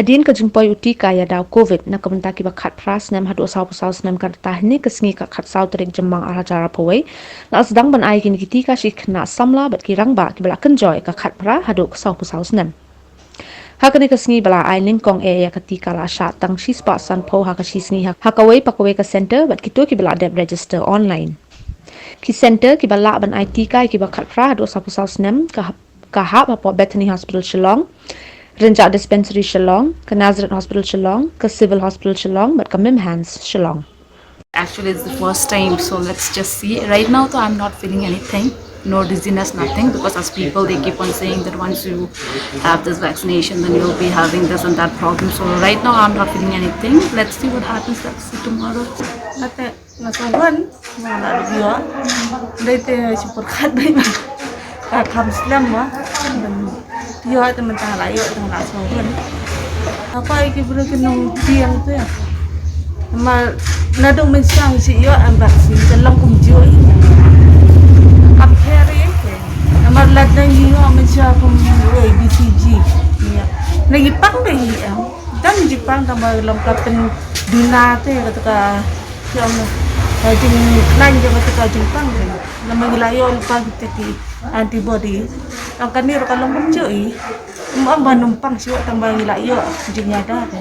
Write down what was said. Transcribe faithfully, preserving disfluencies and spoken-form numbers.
Hadien ka jingpoi u tika ïa daw Covid na ka bynta kiba khatphra snem haduh sawphew saw snem, ka rta hynne ka sngi ka khatsaw tarik Jymmang ar hajar arphew wei, la sdang ban ai kine ki tika sha ki khynnah samla bad ki rangbah kiba la kynjoh ïa ka khatphra haduh ka sawphew saw snem. Ha kane ka sngi ba la ai nyngkong eh ïa ka tika la shah tang shispah sanphew ha ka shi sngi ha, ha kawei pa kawei ka center bad kito kiba la dep register online. Ki center kiba lah ban ai tika ïa kiba khatphra haduh sawphew saw snem ka hap, ka hap hapoh Bethany Hospital Shillong, Rynjah Dispensary Shillong, ka Nazareth Hospital Shillong, ka Civil Hospital Shillong bad ka MIMHANS Shillong. Actually, it's the first time, so let's just see. Right now, though, I'm not feeling anything, no dizziness, nothing, because as people, they keep on saying that once you have this vaccination, then you'll be having this and that problem. So right now, I'm not feeling anything. Let's see what happens. Let's see tomorrow. Ate nga sngewhun nga la ïoh. Dei te shu pyrkhat dei ma ka kham slem ma. Ïoh te mynta la ïoh te nga la sngewhun. Nga kwah ïa ki briew ki nongpdiang te. Namar naduh mynshuwa ngi shu ïoh em vaccine te long kumjuh ïa. Kam pher ïa te. Namar lada ngi ïoh mynshuwa kum ïoh B C G. Ïa. Na ngi pang dei ïa em. Dang jingpang tang ba long ka pynduna te kata ka jong ka jingkhlaiñ jong kata ka jingpang te. Namar ngi la ïoh lypa kita ki antibody. Tang kane ruh ka long kumjuh ïa. Ym ong ba nym pang shuh tang ba ngi la ïoh jingïada te.